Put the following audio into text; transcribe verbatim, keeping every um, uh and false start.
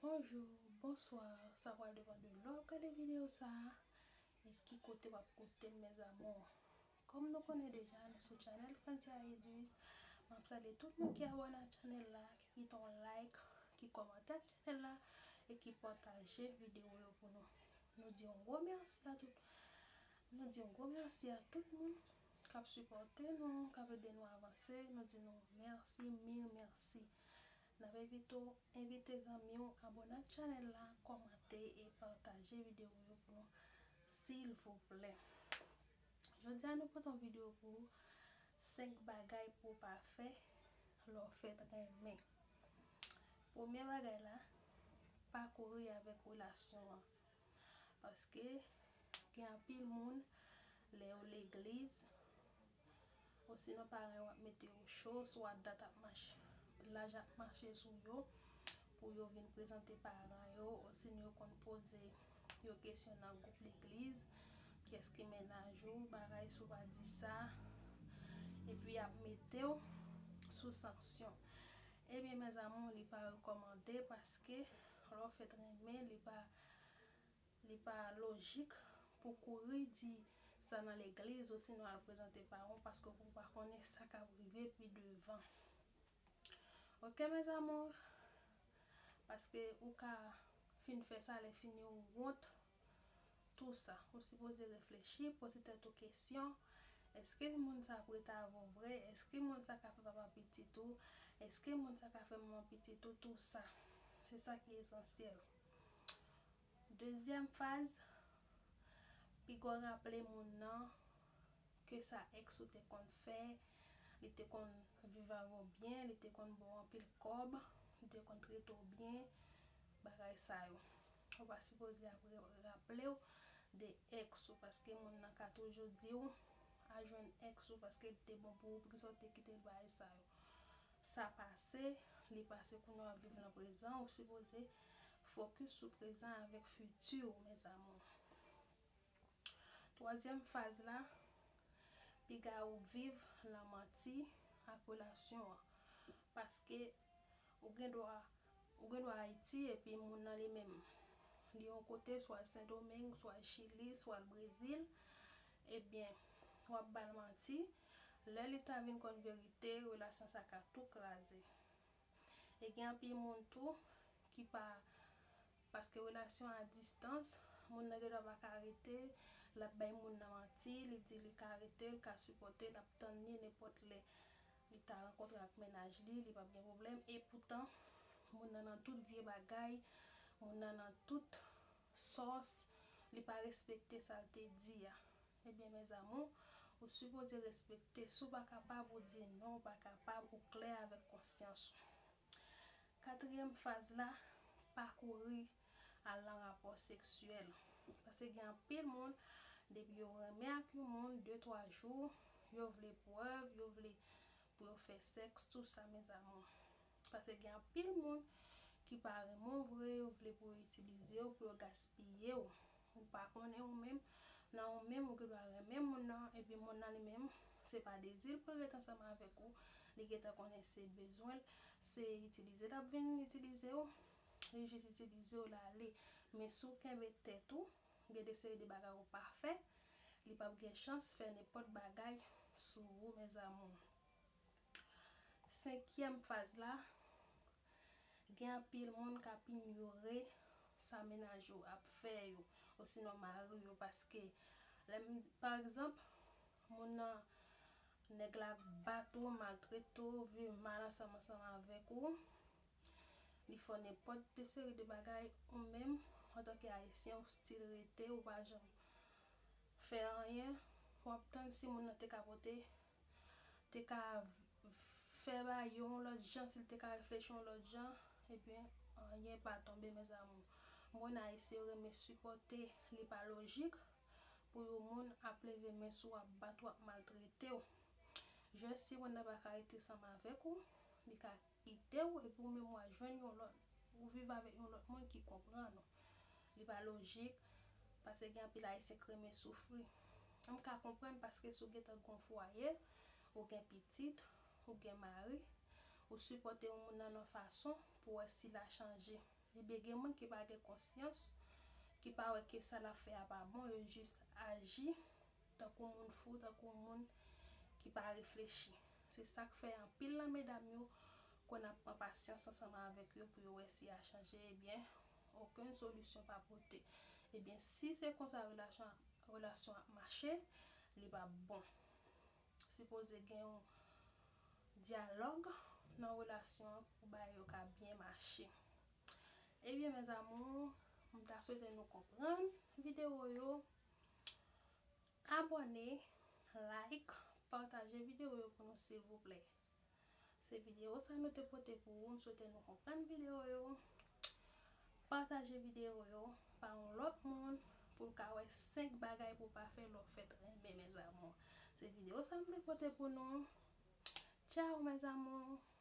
Bonjou, bonswa, sa pral depann de lè w ap gade videyo sa a e ki kote w ap koute l, mes amours. Kòm nou konnen deja, nou sou channel Francia Edus. M ap salye tout moun ki abòne ak channel la, ki kite yon like, ki kòmante ak channel la e ki pataje videyo yo pou nou. Nou di yon gwo mèsi a tout, nou di yon gwo mèsi a tout moun k ap sipòte nou, k ap ede nou avanse. Nou di nou mèsi, mil mèsi. N ap envite w, envite zanmi w abòne ak channel la, kòmante e pataje videyo yo pou nou, silvouplè. Jodi a, nou pote yon videyo pou ou, senk bagay pou w pa fè lè w fèk renmen. Premye bagay la, pa kouri avèk relasyon an. Paske gen anpil moun, lè yo legliz, osinon paran yo ap mete yo cho, swa dat ap mache, laj ap mache sou yo, pou yo vin prezante paran yo, osinon yo konn poze yo kesyon nan gwoup legliz, kiyès ki mennaj ou, bagay si w pa di sa, epi y ap mete w sou sanksyon. Ebyen, mes amours, li pa rekòmande paske lè w fèk renmen, li pa, li pa lojik pou kouri di sa nan legliz osinon al prezante paran w paske ou pa konnen sa k ap rive pi devan. Ok, mes amours? Paske ou ka fin fè sa, lè fini ou wont, tou sa. Ou sipoze reflechi, poze tèt ou kesyon, èske moun sa ap rete avè w vre? Èske moun sa ka fè papa pitit ou? Èske moun sa ka fè manman pitit ou? Tou sa. Se sa ki esansyèl. Dezyèm faz, piga w raple moun nan ke sa ex ou te konn fè, li te konn viv avè w byen, li te konn ba w anpil kòb, li te konn trete w byen, bagay sa yo. Ou pa sipoze ap re-, raple w de ex ou, paske moun nan ka toujou di w al jwenn ex ou paske li te bon pou ou, poukisa w te kite l, bagay sa yo. Sa pase, li pase, kounye a w ap viv nan prezan, ou sipoze fokis sou prezan avèk fiti w, mes amours. Twazyèm faz la, piga ou viv nan manti ak relasyon an. Paske ou gen dwa, ou gen dwa Ayiti epi moun nan li menm, li yon kote, swa Sendomeng, swa Chili, swa Brezil, ebyen, w ap ba l manti. Lè li ta vin konn verite, relasyon sa ka tou kraze. E gen anpil moun tou ki pa, paske relasyon a distans, moun nan gen dwa pa ka rete, l ap bay moun nan manti, li di li ka rete, li ka sipòte, l ap tann li nenpòt lè. Li ta rankontre ak mennaj li, li p ap gen pwoblèm. E poutan, moun nan nan tout vye bagay, moun nan nan tout sòs, li pa respekte sa l te di a. Ebyen, mes amours, ou sipoze respekte. Si w pa kapab, ou di non, ou pa kapab, ou klè avèk konsyans ou. Katriyèm faz la, pa kouri al nan rapò seksyèl. Paske gen anpil moun, depi yo renmen ak yon moun, de, twa jou, yo vle prèv, yo vle pou yo fè sèks, tou sa, mes amours. Paske gen anpil moun ki pa renmen w vre, yo vle pou yo itilize w, pou yo gaspiye w. Ou pa konnen ou menm, nan ou menm, ou gen dwa renmen moun nan, epi moun nan li menm, se pa dezi l pou l ret ansanm avèk ou, li gentan konnen se bezwen l, se itilize l ap vin itilize w, li jis itilize w l ale. Men si w kenbe tèt ou, gen de seri de bagay ou pa fè, li p ap gen chans fè nenpòt bagay sou ou, mes amours. Senkyèm faz la, gen anpil moun k ap inyore sa mennaj yo ap fè yo, osinon mari yo, paske lè m, pa egzanp, moun nan, nèg la bat ou, maltrete w, viv mal ansanm, ansanm avèk ou, li fè w nenpòt de seri de bagay, ou menm, antanke Ayisyen, ou still rete, ou pa janm fè anyen, w ap tann si moun nan te ka pote, te ka fè bagay yo yon lòt jan, si l te ka reflechi yon lòt jan, ebyen, anyen pa tonbe, mes amours. M konnen Ayisyen yo renmen sipòte, li pa lojik pou yon moun ap leve men sou w, ap bat ou, ap maltrete w. Jis si moun nan pa ka rete ansanm avèk ou, li ka kite w, epi ou menm w al jwenn yon lòt, ou viv avèk yon lòt moun ki konprann ou. Li pa lojik, paske gen anpil Ayisyen k renmen soufri. M ka konprann paske si w gentan gen yon fwaye, ou gen pitit, ou gen mari, ou sipòte yon moun nan yon fason pou wè si l a chanje. Ebyen, gen moun ki pa gen konsyans, ki pa wè ke sa l ap fè a pa bon, yo jis aji tankou moun fou, tankou moun ki pa reflechi. Se sa k fè anpil nan medam yo konn ap pran pasyans ansanm avèk yo pou yo wè si y a chanje, ebyen, okenn solisyon pa pote. Ebyen, si se konsa relasyon, relasyon ap mache, li p ap bon. Sipoze gen yon dyalòg nan relasyon an pou bagay yo ka byen mache. Ebyen, mes amours, m ta swete nou konprann videyo yo. Abòne, like, pataje videyo yo pou nou, silvouplè. Se videyo sa nou te pote pou ou. M swete nou konprann videyo yo. Pataje videyo yo pa yon lòt moun pou l ka wè senk bagay pou w pa fè lè w fèk renmen, mes amours. Se videyo sa m te pote pou nou. Tchao, mes amours.